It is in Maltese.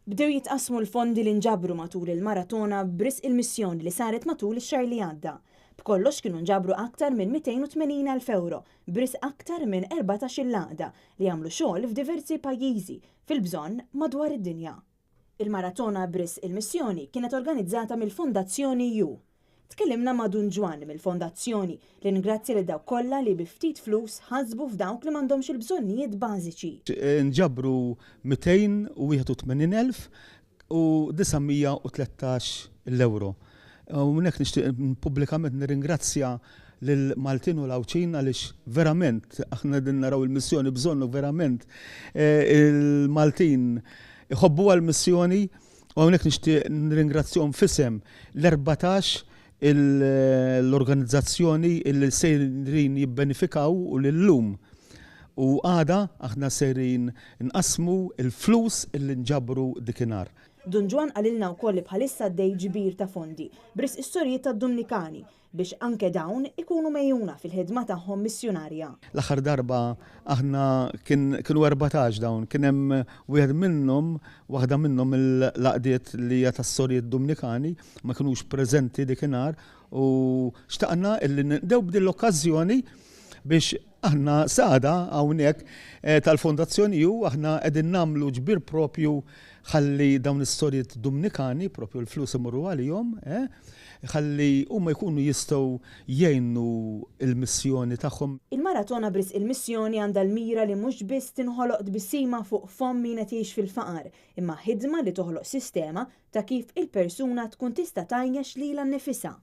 Bdew jitqassmu l-fondi li nġabru matul il-maratona b'risq il-missjoni li saret matul ix-xahar li għadda. B'kollox kienu nġabru aktar minn 280,000 ewro b'risq aktar minn 14-il għaqda li jagħmlu xogħol f'diversi pajjiżi fil-bżonn madwar id-dinja. Il-maratona b'risq il-missjoni kienet organizzata mill-Fondazzjoni You. Tkellimna ma' Dun Ġwann mill-Fondazzjoni li ngrazzja lil dawk kollha li bi ftit flus ħasbu f'dawk li m'għandhomx il-bżonnijiet bażiċi. Nġabru 281,913 l-ewro. U hawnhekk nixtieq pubblikament nirringrazzja lill-Maltin u l-Għawdxin għaliex verament aħna din naraw il-missjoni bżonnu verament il-Maltin iħobbu għal-missjoni u hawnhekk nixtieq nirringrazzjahom f'isem l-14 l-organizzazzjoni li sejrin jibbenefikaw u l-lum u għada aħna sejrin nqasmu il-flus illi nġabru dikinhar. Dun Ġwann qalilna wkoll li bħalissa għaddej ġbir ta' fondi b'risq is-sorijiet tad-Dumnikani biex anke dawn ikunu megħjuna fil-ħidma tagħhom missjunarja. L-aħħar darba aħna kienu 14 dawn, kien hemm wieħed minnhom, waħda minnhom l-għaqdiet li hija tas-sorijiet Dumnikani ma kinux preżenti dikinhar u xtaqna illi ninqdew b'din l-okkażjoni biex aħna sada hawnhekk tal-Fondazzjoni U aħna qegħdin nagħmlu ġbir propju ħalli dawn is-sorijiet Dumnikani, propju l-flus imorru għalihom, ħalli huma jkunu jistgħu jgħinu il-missjoni tagħhom. Il-maratona b'risq il-missjoni għandha l-mira li mhux biss tinħoloq tbissima fuq fomm min qed jgħix fil-faqar, imma ħidma li toħloq sistema ta' kif il-persuna tkun tista' tgħajjex lilha nnifisha.